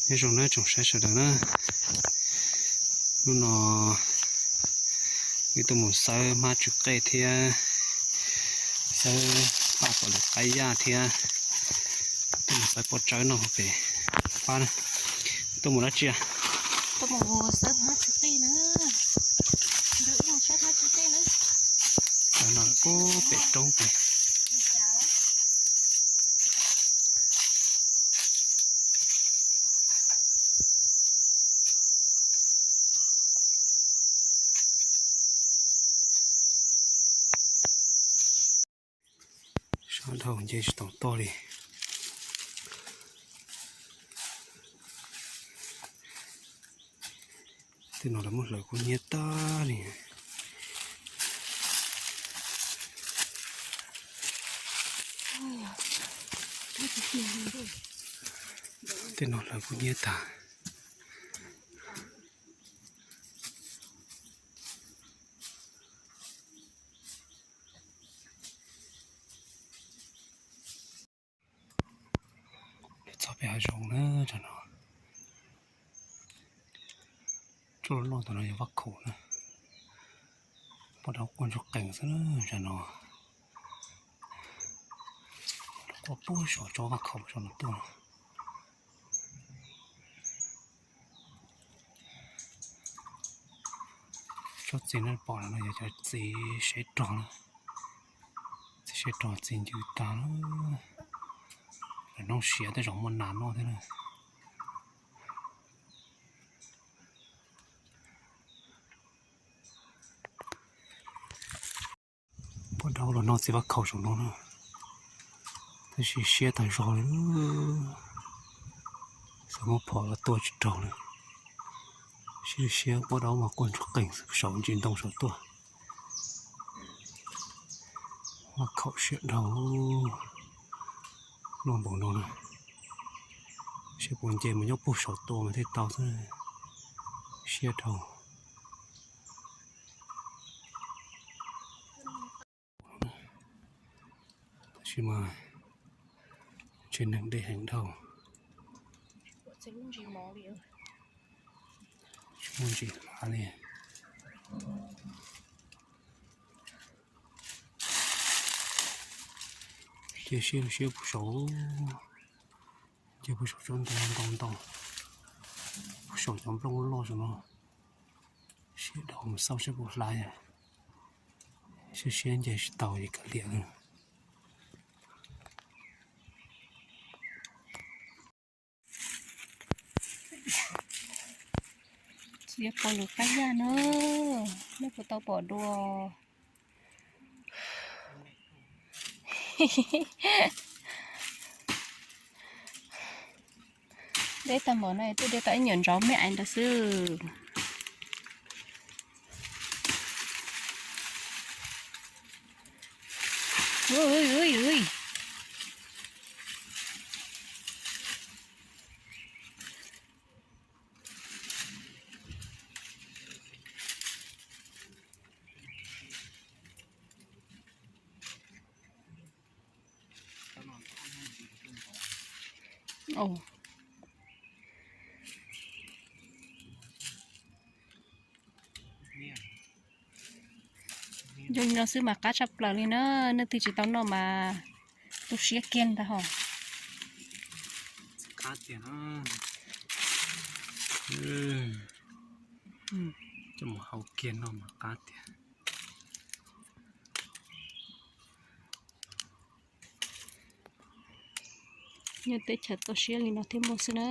Nyob zoo nawb tsoom saib sawv daws na, hnub no wb tuaj mus xawb hmab tsw qej thiab xawb paj pom lwm qaib yaj thiab tuaj mus xawb pob tsawb noj hauv pem pab na. Tuaj mus dab tsi? Tuaj mus xawb hmab tsw qej na. Xawb hmab tsw qej na. Xawb no pub pem roob pem. Sab dhau nce tsis tau toj li. Tej no lawv muab hlawv kub hnyiab tag li. Tej no hlawv kub hnyiab tag. Txog pem hav zoov na, tam no tsuj loj tom no yog vaj khaum na. Paj daub quaj ntsuag qees xwb na tam no. Quaj puag saum tsob vaj khaum saum no tuaj. Tsob txiv nej pom no yog cov txiv siab rog na. Txiv siab rog txiv ncw tag na. Lawv noj siav tej zaum muaj nas noj thiab na. Paj daub los noj txiv vaj khaum saum no na, tab sis siab tag zog li. Xav muab phom los tua tsis raug li. Siab siab paj daub mas quaj ntsuag qees saum ntsis ntoo saum tuaj. Vaj khaum siab dhau luaj npaum no na. Seb puas nce mus nyob puag saum tua mas thiaj tau xwb. Siab dhau. Tab sis mas tsev neeg deb heev dhau. Tsis muaj ntsis hlav li. Cia siab siab puag saum, cia puag saum tsob ntoo ntau ntau, puag saum cov nplooj loj loj saum no. Siab dhau mus xauj seb puas hlav. Siab siab nce tsis tau ces kav liam. Txiv pom lwm qab yaj na, nej puas tau pom dua? Deb tag npaum no twb deb tau ib nyuam ntsaum me ais ntawd xwb. Zoo li no xwb mas qab tshaj plaws li na, nej twg tsis tau noj mas tu siab kiag ntag hos. Coj mus hau kiag noj mas qab tiag. Nyob teb chaws toj siab li no thiaj muaj xwb na.